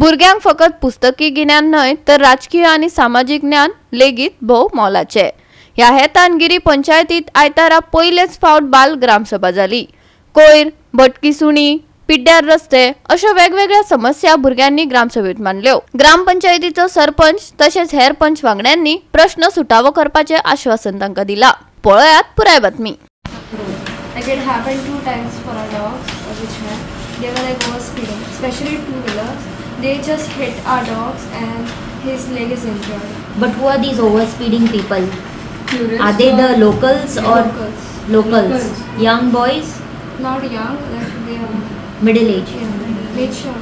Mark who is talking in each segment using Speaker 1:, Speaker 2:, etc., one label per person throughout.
Speaker 1: भुरग्यांक फकत पुस्तकी गिन्यान न्हय तर राजकीय आनी सामाजीक ज्ञान लेगीत भोव मोलाचें। ह्या हेतान गिरी पंचायतीत आयतारा पयलेच फावट बाल ग्रामसभा जाली। कोयर, भटकी सुणी, पिड्ड्यार रस्ते अश्यो वेगवेगळ्या समस्या भुरग्यांनी ग्रामसभेत मांडल्यो। ग्रामपंचायतीचो सरपंच तशेंच हेर पंच वांगड्यांनी प्रश्न सुटावो करपाचें आश्वासन तांकां दिलां। पळयात पुराय बातमी।
Speaker 2: Like it happened 2 times for our dogs, which were they were like over speeding, especially 2-wheelers. They just hit our dogs and his leg is injured.
Speaker 3: But who are these over speeding people?
Speaker 2: Tourists.
Speaker 3: Are they the locals or
Speaker 2: locals?
Speaker 3: Locals. Young boys?
Speaker 2: Not young, like they are
Speaker 3: middle age.
Speaker 2: Yeah, mature.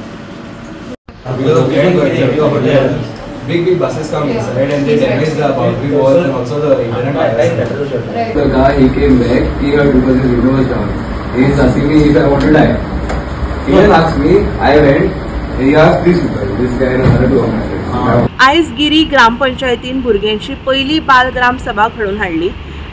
Speaker 4: Big buses come inside and they damage the boundary walls and also the internet wires.
Speaker 2: Right.
Speaker 4: The guy, he came back, he heard because his window was down. He is asking me if I want to die. He didn't ask me, I went. He asked these people, this guy and another two of my friends.
Speaker 5: आयज गिरी ग्रामपंचायतीन भुरग्यांची पयली बाल ग्राम सभा घडोवन हाडली।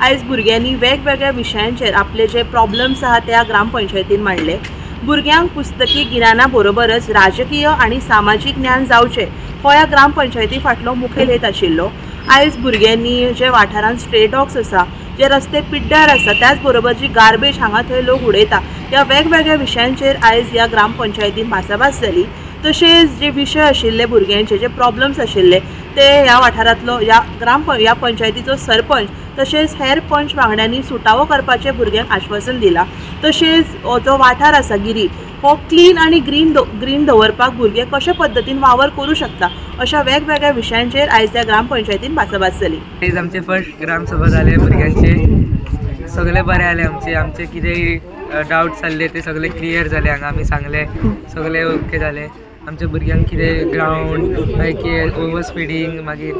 Speaker 5: आयज भुरग्यांनी वेगवेगळ्या विशयांचेर आपले जे प्रॉब्लम्स आहा त्या ग्रामपंचायतीन मांडले। भुरग्यांक पुस्तकी गिन्याना बरोबरच राजकीय आनी सामाजीक ज्ञान जावचें हो ह्या ग्रामपंचायती फाटलो मुखेल हेत आशिल्लो। आयज भुरग्यांनी जे वाठारांत स्ट्रे डॉग्स आसा, जे रस्ते पिड्ड्यार आसा, त्याच बरोबर जी गार्बेज हांगा थंय लोक उडयता, ह्या वेगवेगळ्या विशयांचेर आयज ह्या ग्रामपंचायतीन भासाभास जाली। तशेंच जे विशय आशिल्ले भुरग्यांचे, जे प्रॉब्लम्स आशिल्ले ते ह्या वाठारांतलो ह्या पंचायतीचो सरपंच तशेंच हेर पंच वांगड्यांनी सुटावो करपाचें भुरग्यांक आश्वासन दिलां। तशेंच जो वाठार आसा गिरी हो क्लीन आनी ग्रीन दवरपाक भुरगे कशे पद्दतीन वावर करूं शकता अशा वेगवेगळ्या विशयांचेर आयज त्या ग्रामपंचायतीन भासाभास जाली।
Speaker 6: आयज आमचे फर्स्ट ग्रामसभा जाले, भुरग्यांचे सगळे बरे आले, आमचे आमचे कितेंय डावट्स आसले ते सगळे क्लियर जाले, हांगा आमी सांगले सगळे ओके जाले। आमच्या भुरग्यांक कितें ग्रावंड मागीर ओवर स्पिडींग मागीर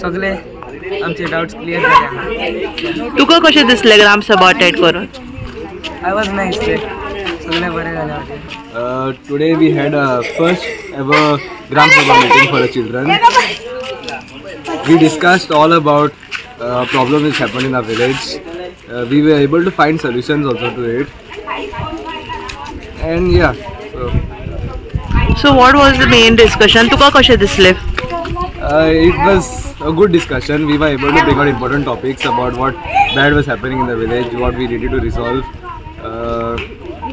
Speaker 6: सगळे आमचे डावट्स क्लियर जाले हांगा।
Speaker 5: तुका कशें दिसलें ग्रामसभा अटेंड करून?
Speaker 6: I was nice, सगळे बरे जाले आमचे।
Speaker 4: Today we had a first ever Gram Sabha meeting for the children. We discussed all about problems which happened in our village. We were able to find solutions also to it. And yeah.
Speaker 5: So what was the main discussion? तुका कशें दिसलें?
Speaker 4: It was a good discussion. We were able to bring out important topics about what bad was happening in the village, what we needed to resolve.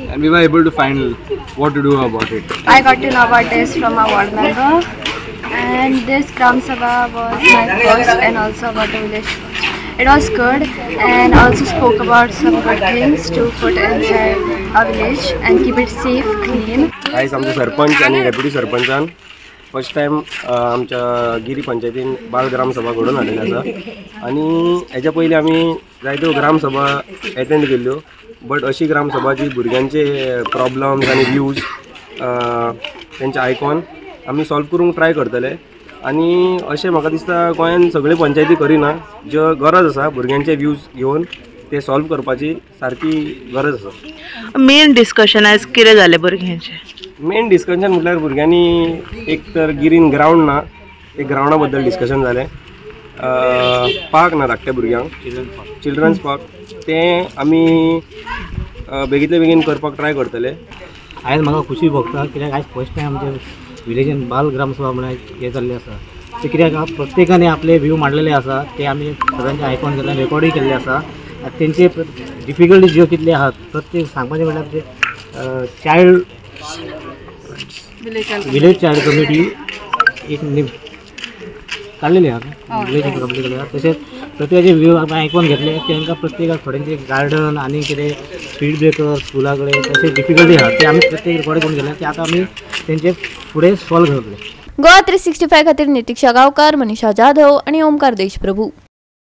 Speaker 4: And we were able to find what to do about it.
Speaker 2: I got to know about this from our ward member, and this Gram Sabha was my first and also about the village first. It was good and also spoke about some good things to put inside our village and keep it safe, clean.
Speaker 7: आयज आमचे सरपंच आनी deputy सरपंचान first time आमच्या गिरी पंचायतीन बाल ग्राम सभा घडोवन हाडलेली आसा आनी हेच्या पयलीं आमी जायत्यो ग्राम सभा एटेंड केल्ल्यो, बट अशी ग्रामसभा जी भुरग्यांचे प्रॉब्लम्स आनी व्यूज तेंचे आयकॉन आमी सॉल्व करूंक ट्राय करतले। आनी अशें म्हाका दिसता गोंयान सगळे पंचायती करिना, ज्यो गरज आसा भुरग्यांचे व्यूज घेवन ते सॉल्व करपाची सारकी गरज आसा।
Speaker 5: मेन डिस्कशन आयज कितें जालें भुरग्यांचें?
Speaker 7: मेन डिस्कशन म्हटल्यार भुरग्यांनी एक तर गिरीन ग्रावंड ना, एक ग्रावंडा बद्दल डिस्कशन जालें, पार्क ना धाकट्या भुरग्यांक, चिल्ड्रन्स पार्क, तें आमी बेगीतले बेगीन करपाक ट्राय करतले।
Speaker 8: आयज म्हाका खुशी भोगता कित्याक आयज फर्स्ट टायम आमचे विलेजीन बाल ग्रामसभा म्हणून हें जाल्लें आसा। ते कित्याक प्रत्येकान आपले व्यू मांडलेले आसा, ते आमी सगळ्यांचे आयकून घेतले, रेकॉर्डूय केल्ले आसा। आनी तेंचे डिफिकल्टी ज्यो कितले आहात प्रत्येक सांगपाचें म्हणल्यार चायल्ड विलेज चायल्ड कमिटी एक काडलेली आहा, विलेज कमिटी काडलेली आहा। तशेंच प्रत्येकाचे व्यू आमी आयकून घेतले, तांकां प्रत्येकाक थोड्यांचे गार्डन आनी कितें स्पीड ब्रेकर स्कुला कडेन तशें डिफिकल्टी आहा ते आमी प्रत्येक रेकॉर्ड करून घेतले, ते आतां आमी तेंचे फुडें सॉल्व करतले।
Speaker 1: गोवा 365 खातीर नितिक्षा गांवकार, मनीषा जाधव आनी ओमकार देशप्रभू।